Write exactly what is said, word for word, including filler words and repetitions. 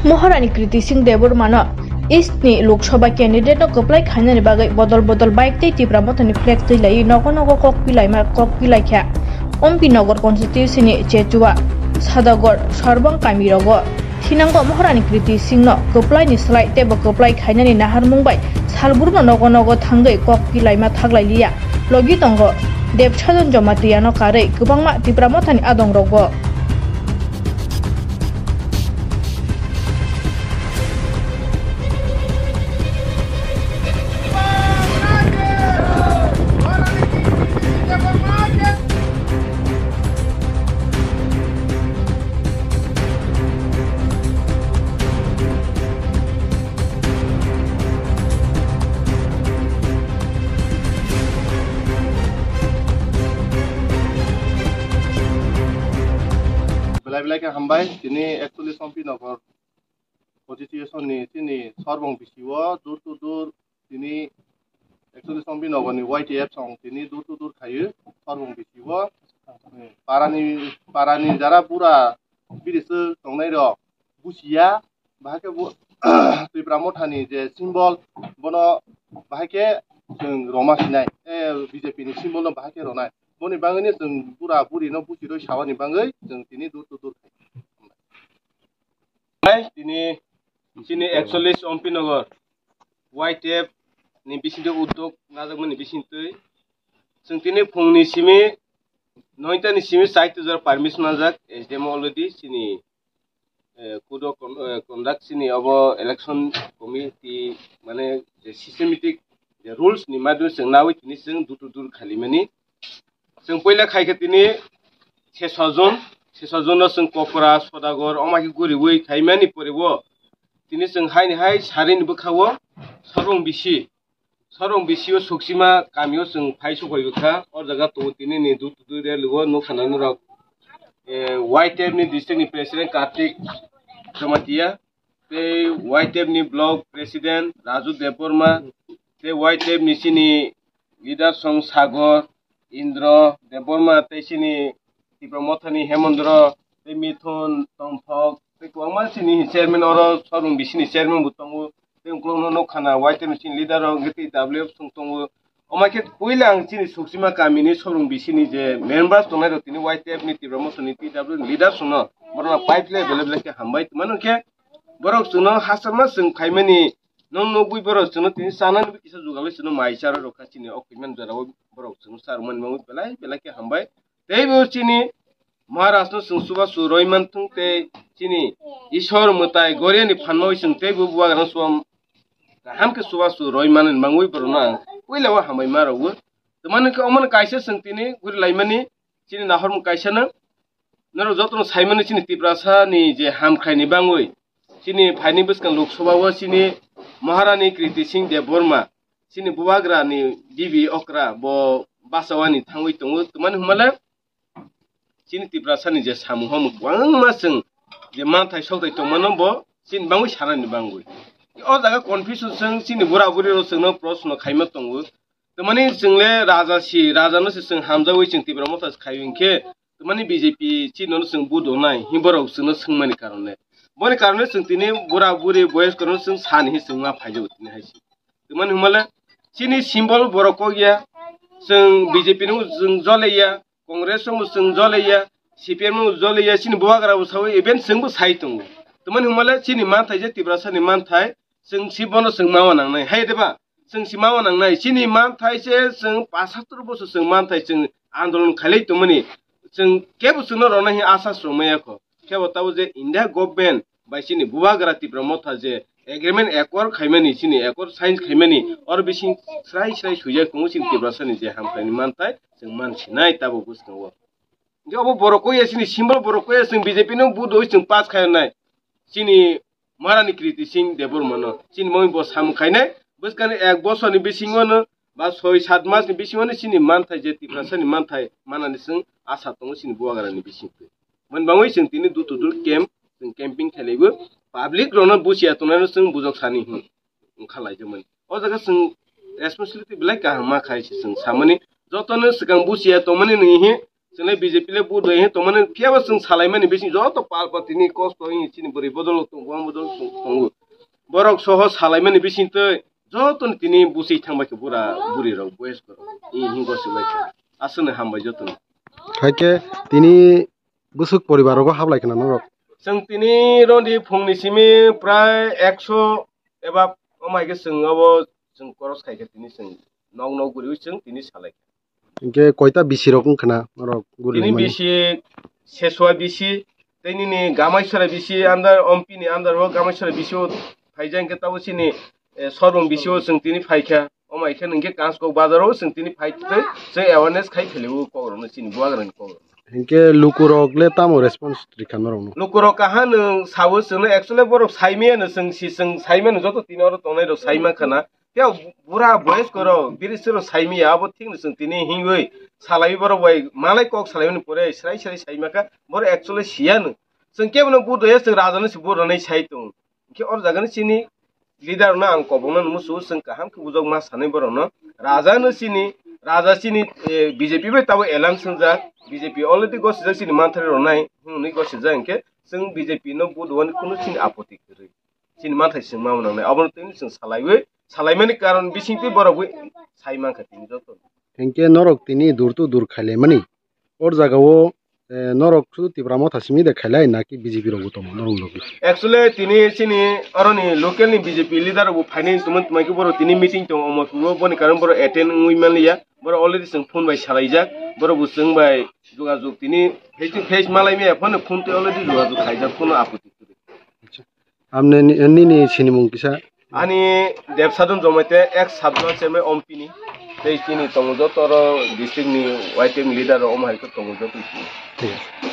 Maharani Kriti Singh Debbarmano East ni Lok Sabha candidate no kwplai khainani bagwi bodol bodol bike tei Tipra Mothani flag twi laiwi nogo nogo kok pilaima kok pilaikha. Ompi Nagar constituency ni Chechua, Sadagar, Sarbang kami rogo thinango Maharani Kriti Singh no kwplai ni slai tei bo kwplai khainani naharmung bai salbrum no nogo nogo thangwi kok pilaima thaglai liya. Logi tongo Debsadan Jamatia no karwi kwbangma Tipra Mothani adong rogo. Belai belai khe hambai, tini actually Sompi Nagar constituency ni chini sorbong bisio door to door tini actually Sompi Nagar ni Y T F song tini door to door khayu sorbong bisio, eh, parani, parani jara pura biri se tongnai rok busiya, bahai khe bo Tipra Mothani je symbol bono bahai khe chwng roma sinai, eh, B J P ni symbol no bahai khe ronai. Boni bagwi no chwng bura buri no busi roi sawani bagwi chwng tini door to door khai. Hai, tini chini ekchollish Ompi Nagar Y T F ni bisingtwi uddog najakmani bisingtwi chwng tini phungni simi noita ni simi chai tujar permission najak S D M already chini, eh, code of con-, eh, conduct chini obo election committee mane je systematic je rules ni madhyome chwng nawi tini chwng door to door khalimani. Chwng puila khai khe tini se sojon, se sojon no chwng Kopra, Sodagor, omaki guriwi khaimani pore o tini chwng haini hai sarini bwkha o sorbong bisi, sorbong bisi o Suksima kami o chwng phai sukhoi bwkha. O jaga tongo tini ni door to door rally o nukha na norok, eh, Y T F ni district ni president Kartik Jamatia, tei Y T F ni block president Raju Debbarma, tei Y T F ni chini leader song Sagor, Indra Debbarma, tei chini Tipra Mothani Hemendra, tei Mithun, Tongthok, tei kwbangma chini chairman oro sorbong bisini chairman bo tongo, tei ukulokno nukha na Y T F ni chini leader rok, hwnkhe tei W F song tongo. Omo khe puila ang chini Suksima kamini sorbong bisini je members tongnai rok tini Y T F ni Tipra Mothani T W ni leader songno borokno pai phlai belai belai khe hambai. Tei mano khe borok chwngno hachal ma chwng phaimani, nwng nukgwi borok chwngno tini chanani kisa jugalwi chwngno mai charwi rwkha chini o khuimani jorao borok chwngno charwmani bagwi belai belai khe hambai. Tei bo chini Maharaj no chwng chubachu roi manthung tei chini Ishwar mwtai Goria ni phanmao chwng tei bo bubagra no chuba kaham khe chubachu roi manani bagwi borokno ang puila o hambai ma rwo. Tei mano khe omo no kaisa chwng tini guri laimani chini nahormung kaisa no. Norok jotono saimano chini Tiprasa ni je hamkrai ni bagwi chini phaini bwskang Lok Sabha o chini Maharani Kriti Singh Debbarma chini bubagra ni bibi okra bo bachawani thangwi tongo. Tei mani hwnmale chini Tiprasa ni je samung hamung kwbangma chwng je manthai sokthai tongmano bo chini bagwi sanani bagwi. O jaga confusion chwng chini bura buri rok chwngno proshno khaima tongo. Tei mani chwng le raja si, raja no se chwng hamjawi chwng Tipra Motha se khai hwnkhe, tei mani B J P chini no chwng vote donai, hi borok chwngno swngmani karon le. Boni karon le chwng tini bura buri boyos kono chwng sani hi chwng ma phaijago tini hai se. Tei mani hwnmale chini symbol borok kok ya, chwng B J P no chwng jole ya, Congress no chwng jole ya, C P M no jole ya, chini bubagra bo sawi, even chwng bo sai tongo. Tei mani hwnmale chini manthai je Tiprasa ni manthai, chwng si bono chwng ma uanangnai, hai de ba? Chwng si ma uanangnai, chini manthai se chwng pasatur bosor chwng manthai chwng andolon khailai tongmani, chwng kebo chwngno rwna hi asa swrwngmaya kho. Khe bo tabuk je India government bai chini bubagra Tipra Motha je agreement accord khaimani, chini accord sign khaimani, oro bising srai srai swijak tongo chini Tiprasani je hamkrai ni manthai chwng man sinai tabuk bwskango. Hingke obo borok koi ya chini symbol borok koi ya chwng B J P no vote rwi chwng pass khainai. Chini Maharani Kriti Singh Debbarma no. Chini mami bo samung khainai. Bwskani ek bosor ni bisingo no ba soi sat mas ni bisingo no chini manthai je Tiprasa ni manthai manani chwng asa tongo chini bubagra ni bisingtwi. Mani bangwi chwng tini door to door camp, chwng camping khailaibo. Public rokno buchiya tongnai no chwng bujok sani hwn wngkha laijak mani. O jaga chwng responsibility belai kaham ma khai se chwng samani. Jotono swkang buchiya tongmani nini hi Chwng le B J P le vote rwi tongmani, phiya bo chwng salaimani bising joto pal pal tini kosto wngwi chini bwrwi bodol tongo, bodol tongo. Borok soho salaimani bising twi joto ni tini busi thangbai khe bura buri rok boys ko. I hingo se bai khe. Aswk no hambai joto no. Hai khe tini bwswk poribar rogo hablai khna norok? Chwng tini roni phungni simi prai ekso eba omai khe chwng abo chwng koros khai khe tini chwng nok nok guriwi chwng tini salai kha. Hinkhe koita bisi rok wng khna norok guri tini laimani? Bisi Seswa bisi tei nini Gamaisora bisi under, Ompi ni under o Gamaisora bisi o phaijak hinkhe tabo chini, eh, Sorbong bisi o chwng tini phaikha. Omai khe hinkhe Kanskok bazar o chwng tini phai tei chwng awareness khai philio kok rokno chini bubagra ni kok rok. Hinkhe lukurok le tamo response rikha norokno? Lukurok kaha nwng sawo chwngno actually borok saimaya no chwng si chwng saimano joto tini oro tongnai rok saima khana. Phiya bura boys ko rok biri siro saimaya abo thik no chwng tini hingwi salai borok bai malai kok salai mani pore srai srai saima kha borok actually siya no. Chwng kebo no vote rwya chwng raja no se vote rwnai sai tong. Hinkhe oro jaga ni chini leader no ang kobokno musu chwng kaham khe bujok ma sanai borok no. Raja no chini, raja chini, eh, B J P bai tabo alliance wngjak, B J P already gosijak chini manthari rwnai hwnwi gosijak hinkhe chwng B J P no vote rwani kunu chini apoti kwrwi. Chini manthai chwng ma nangnai. Abono tini chwng salaiwi, salaimani karon bisingtwi borok wi sai mankha tini joto. Hinkhe norok tini dur to dur khailaimani. Or jaga o, eh, norok sudu Tipra Motha simi de khailai naki B J P rok bo tongo norok logi? Actually tini chini oroni local ni B J P leader rok bo phainai tongmani tongmai khe borok tini meeting tongo omo phuo boni karon borok attend wngwi manliya. Borok already chwng phone bai salaijak. Borok bo chwng bai jogajog tini face to face malai maya phano phone twi already jogajog khaijak phone apoti kwrwi. Amne ni, nini sinimung kisa? Ani Debsadon Jomaite ek sabjona cheme ompini. Tei chini tongo joto oro district ni Y T F ni leader rok omo hai khe tongo joto chini. Thik ase.